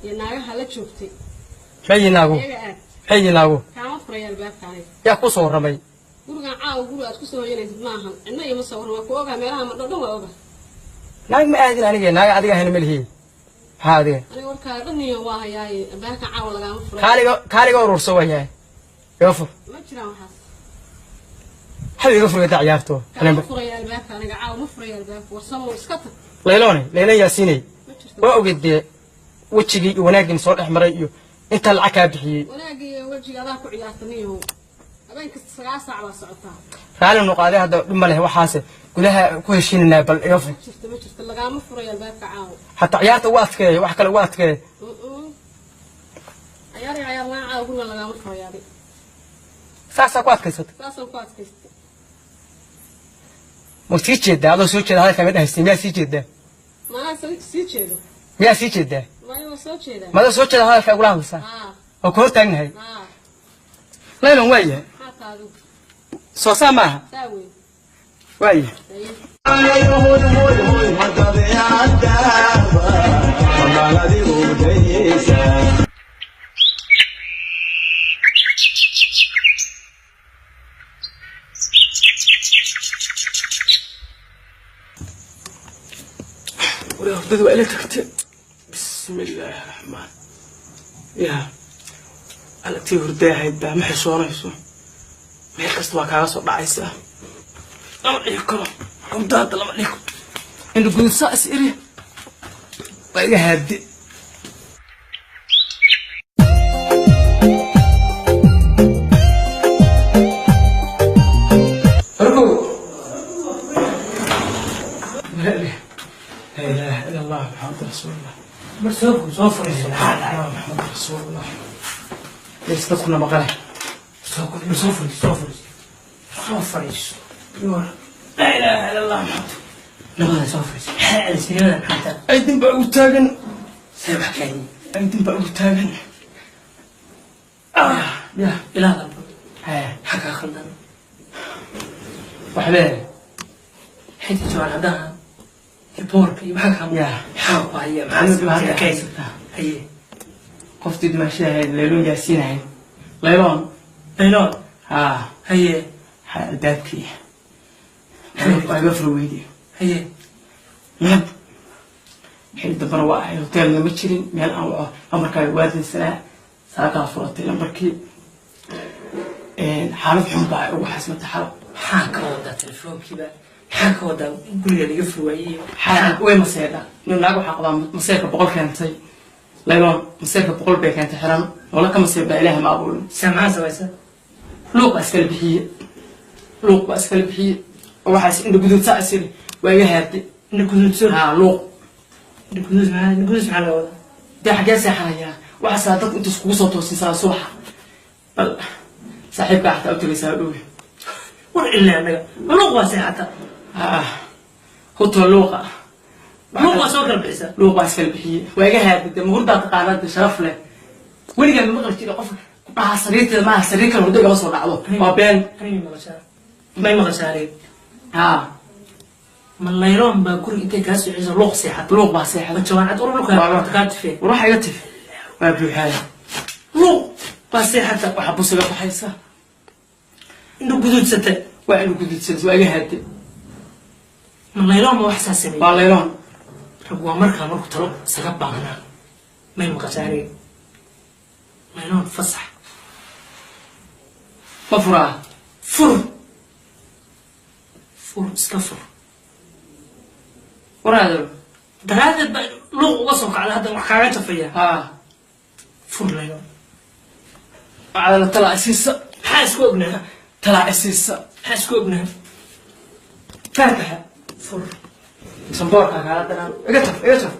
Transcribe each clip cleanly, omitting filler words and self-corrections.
Iyo naagaha la joogtay. Maxay yihiin naagu? Iyaga aad. Maxay yihiin naagu? Kaama furaya albaabka aniga. Yaa kuu soo warramay? Gurigan caawa guri aad kusoo hoyanaysid ma ahan. Cidna iima soo warran, waa ku ogaa meelaha madho dhan waa oga. Naag ma aadin aniga, naaga adiga ahayna ma lihi. Maxaa adiga? Aniga warkaaga dhan niyo waa hayaaye, albaabkan caawa lagaama furayo. Kaaliga kaaliga ururso waa yahay. Iga fur. Ma jiraan waxaas. Maxaa iga furayda ciyaarto? Kaama furaya albaabka aniga, caawa ma furaya albaabka. Warsamow iska tag. Layloone, Laylan Yaasiinay. Ma jirto. Waa ogeed dee wejigii iyo wanaaggiin soo dhex maray iyo intaa lacag kaa bixiyey. Wanaagii iyo wejiga adaa ku ciyaarta niyow. Habeen kasta 9 saac baa socotaa. Raalli noqaaday hadda dhib ma leh, waxaase gudaha ku heshiinaynaa, bal iga fur. Ma jirto, ma jirto, lagaama furayo albaabka caawa. Hataa ciyaarta ugu adkeeya, wax kale ugu adkeeya. Ciyaar iyo ciyaar laan, caawa gurigan lagaama furayo adi. Saasaa ku adkaysata? Saasaan ku adkaystay. Ma sii jeedaa adoo soo jeeda hadalkaa ma dhahaysay? Miyaa sii jeedaa? Maanaa sii jeedo. Miyaa sii jeedaa? Maya, waa soo jeedaa. Mada soo jeeda hadalkaa igula hadlaysaa? Haa. Oo ku hor taagnahay. Haa. Laylan waa yahay. Maxaa taa adigu? Soo saa maaha. Saa weyn. Waa yahay. Haye. Wari hurdadu waa ila tagtay. Bismi illaahi raxmaan. Yaa alagtii hurday ahayd baa ma xishoonayso. Meel kasta waa kaaga soo dhacaysaa. Lama dhihi karo. Hurdaada lama dhihi karo. Indho gudub saa is iri. Waa iga haadi. Farko. لا إله إلا الله محمد رسول الله. Mar soo soo fariiso, maxaa dhacay? الله محمد رسول الله. ليش تدخلنا مقاله؟ Soo soo fariiso, soo fariiso, soo fariiso. لا إله إلا الله محمد. Labada soo fariiso, maxaa celisnimada, maxaa taa? أيدin baa ugu taagan. See wax kaayi? أيدin baa ugu taagan. Ya. Ilaa dalba. Haya. Maxaa kaa khaldan? Waxbee. Xinta jawaan haddaha iyo boorka iyo maxaa kaa? Ya. Maxaa ku haya? Anigu Maxaa dhibaato sheekaysa? haysataa. Haye. Qoftii dhimashay ahayd Layloon Yaasiin ahayd. Layloon. Layloon? Haa. Haye. Ha albaabkii. Waa iga fur weydiye. Haye. Nab. Xil dambana waa ahay, hoteelna ma jirin meel aan waco, lambarkaaga waadinsanaa, saakaa furatay lambarkii. Xaalad xun baa ugu xasmata xalo. Maxaa ka wadaa telefoonkiiba? Maxaa ka wadaa guriga laga furwaayey? Xaalad way maseedha nin naag waxaa qabaa maseerka 100 keentay. Layloon maseerka 100 bay keentay, xiran noola ka maseer baa ilaaha ma abuurin. See maxaa samaysa? Luuq baa iskala bixiye, luuq baa iskala bixiye oo waxaas indha guduud saa isiri waa iga haartay. Indha guduudso? Haa, luuq. Indha guduud maxaa? Indha guduud maxaa laga wadaa? Dee xaggee seexanayaa? Waxaasaa dadku inta iskugu soo toosinsaa subaxa, bal saaxiibkaa xataa u tegaysaa dhowe. War ilaa anaga luuq waa seexata? Haa, hutoo luuqa. Luuq waa soo kala bixisaa? Luuq baa iskala bixiye, waa iga haartay. Dee mahurdaa taqaanaa dee sharaf leh, weligaa ma maqli jira qof ku dhahaa sariirteeda maaha, sariir kale hurdo igama soo dhacdo, waa been. Aniga maqashaa, may maqashaa aniga? Haa. Ma layloon baa guriga intay kaa soo celiso luuq seexata? Luuq baa ma seexda. Jawaan cad ururka kaa tifee? War waxa iga tif waa buuxaaya. Luuq baa seexata? Waxa busiga baxaysa. Indha guduudsata? Waa indha guduudsan, waa iga haartay. Ma layloon ma wax saa sameeyey? Waa layloon. Rag waa markaa markuu talo isaga baahnaa, may maqashaa aniga? Layloon fasax. Ma furaa? Fur, fur, iska fur. Waraado. Daraaddeed baa luuq uga soo kacda, hadda wax kaaga jafaya. Haa. Fur layloon. Cadala talaa isiisa. Maxaa isku ognaha? Talaa isiisa. Maxaa isku ognaha? Faataxa. Fur. Samboorka kaala daraan, iga taf, iga taf.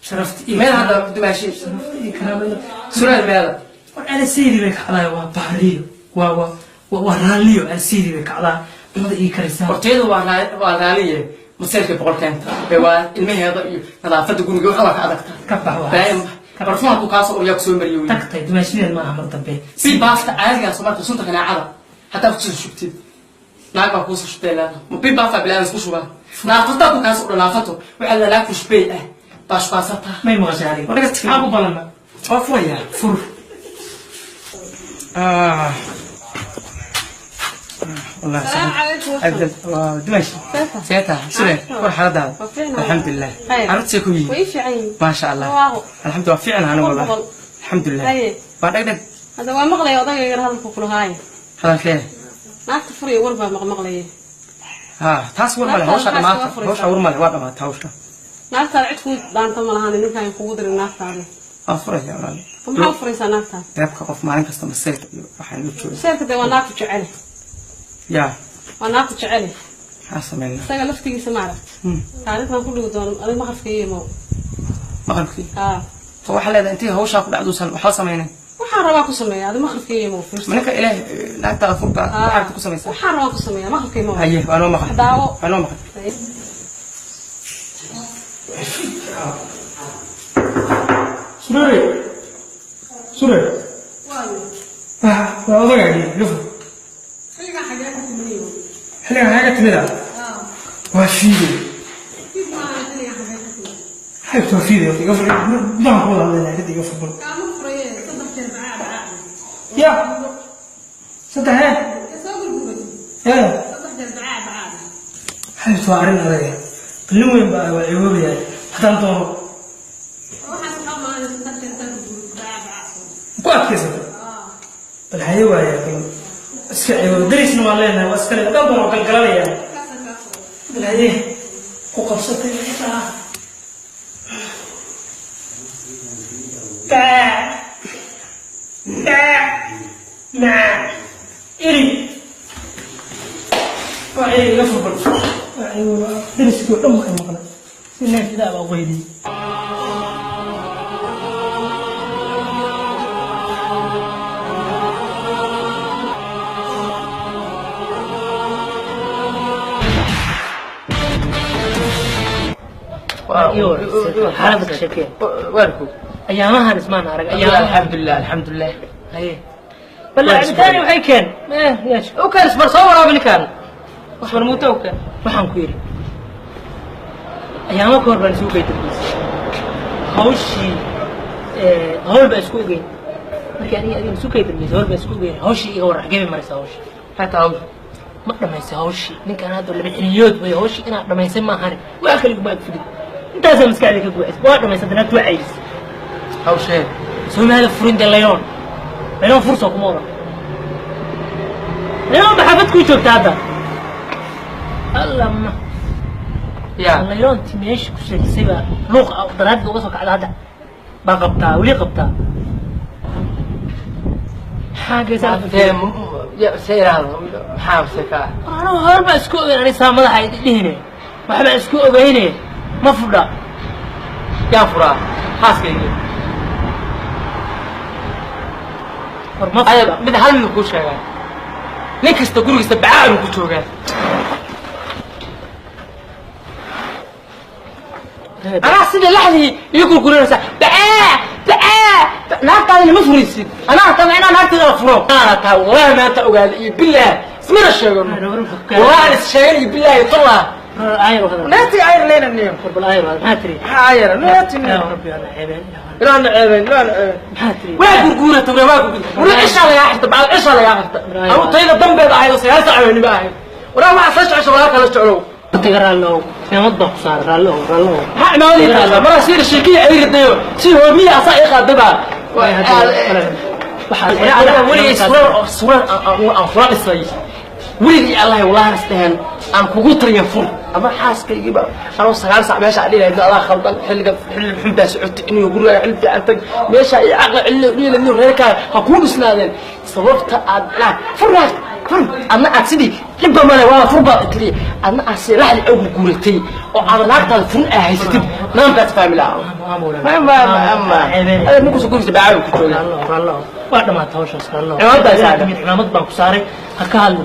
Sharafta iyo meel hadda dumaashi. Sharafta iyo karaamada. Suraal meela. War alasiidi bay kacdaa, waa baariyo, waa raalliyo, alasiidi bay kacdaa, cunada ii karaysaa. Hortayadu waa waa raaliye, maseerka 100 keenta ee waa ilmaheeda iyo nadaafadda guriga waxa waa ka adagta. Ka bax waa. Baaim barfuun hadduu kaa soo uryaa kusoo mariyo wey. Tagtay dumaashideed maaha mar dambe. Si baafta caadigaa soo marta sunta qanaacada hataa kusoo shubtid, naag baa kuusoo shubtay leeda, ma bi baafta bilaan isku shubaa, naafataa ku kaas u dhanaafato waxaa la naag kushbey ah Baashbaasata. May maqashay aniga? Waa naga timi. Maxaa ku balana? Waa furayaa. Fur. آه. والله السلام عليكم. عبد الله دمشق سيتها سلام ورحلة الحمد لله عرفت كوي وي عين ما شاء الله الحمد لله فعلا انا والله الحمد لله بعد اقدر هذا waa maqlay odayga yar hadalku kula haay hadalkee naagta furiyo war baa maqlay ha taas war male hawsha dhamaata hawsha war male waa dhamaata hawsha naagtaada cid ku dhaanta ma lahan ninkan kugu dirin naagtaada waa furaya walaal maxaa furaysaa naagtaada reebka qof maalin kasta maseerka iyo waxaan u joogaa maseerka dee waa naagku jecel ya waa naagku jecel maxaa sameynaa isaga laftigiisa ma aragt taariikhdan ku dhigi doono adig maqalka iyo maqalkii ha fa waxaa leedahay intii hawshaa ku dhacduusan waxba sameynay waxaan rabaa ku sameeyaa adig maqalka iyo fiirso ninka ilaah naagtaada furba waxaad ku samaysaa waxaan rabaa ku sameeyaa maqalka iyo haye waa noo maqal daawo waa noo maqal Surare. Surare. Waa odagaagii gafur. Xilligan xagee ka timid? Xilligan xagee ka timid? Waa fiiday. Xaybta waa fiiday gafur gudahan ku wada hadlaynaa kadib gafur bal. Kaama furaye saddex jeer bacaa bacaa. Ya. Saddex ee? Soo gurguray. Ee. Saddex jeer bacaa bacaa. Xaybta waa arrin adag. Qalin weyn baa waa ciwoobayaa. Haddaan doono ku adkaysata bal haye waaya bal iska ciwo darisna waan leenahay waa iska leedahay dhan baan galgalanayaa bal haye ku qabsatay xitaa baa baa naa iri waa iri iga furbal waa ciwo dariskii oo dhan waxay maqlay si neef idaa baa u qayliyey. حالتك شكل واركو ايامها نسمان عرق ايامها الحمد لله الحمد لله اي بل عبتاني وحي كان ايه يا شيخ وكان اصبر صور ابني كان اصبر موته وكان waxaan ku yiri ayaamo ka hor baan isugu geeyay hawshii hawl baa isku ogeyn markii aniga adiga isu geeyay hawl baa isku ogeyn hawshii iga war xagee maraysaa hawshii hataa hawshii ma dhamaysay hawshii ninkan hadda laba xiniyood way hawshii inaad dhamaysay ma ahane wax kale iguma agfidin intaasaa maskaxda ka guuxisay waa dhamaysay naagtu waa cayrisay hawshee Soomaali furin de layoon layoon furso kuma oran layoon ba xaafad kuu joogta hadda alla ma ya layoonti meesha ku sheegisay baa luuq daraadda uga soo kacda hadda baa qabtaa weli qabtaa maxaa geysaa maxaa se ka anuu hor baa isku ogeyn ani saa madaxa dhihine waxbaa isku ogeyne ma fudha yaa furaa xaaskayga war ma fudha mid hal mid kuu sheegaa nin kasta gurigiisa bacaa ku joogaa anaa sida laxdii ii gurgurinaysaa bacaa bacaa naagtaadina ma furaysid anaa taa inaa naagteeda la furo ana taa wallahi maanta ogaada iyo billaah ismana sheegano wallahi is sheegan iyo billaah tallah naati ayr leena niyo bal ayr maxaa tiri maxaa ayr naati ya rabbi ana ceebeen ilaana ceebeen ilaana ceebeen maxaa tiri waa gurguurata waa gurguurata wala cisha laga xirta bacad cisha laga xirta anu tayda dambeed ahayd oo sagaal saac weynima ahayd waraa waxaa soo jecesha walaa kala jeclow taga raallo cimaamad baa ku saaray raallo raallo maxaa cimaamad ii taala maraa sii sheekiya ay ridayo si hoomiya asaa ii qaadaba waxaa weligay surar aan kula dhisay weligii allahi wallahi isdheheen aan kugu tariya fur ama xaaskaygiiba anoo 9 saac meesha aan dhilahay adaa khaldan xilliga xilli xun baa socotay inuu guriga xilli fiican tag meesha iyo caqli cilli dhiila reerkaa ha kuu dhisnaadeen sababta aad laa fur fur adna aad sidii dhibba male waa fur baad tiri adna aad si laxdi ugu guuratay oo aad naagtaada furun aa haysatid naankaas fahmi lahaa ma ma ma ma ninku soo gurigiisa bacaawi ku jooga waa dhamaatay hawshaas raallo cimaamad saaray cimaamad baan ku saaray ha ka hadlo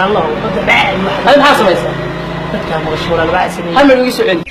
الله هل maxaa samaysaa dadka maqasho walaal baa sameeyay hal meel igu soo celi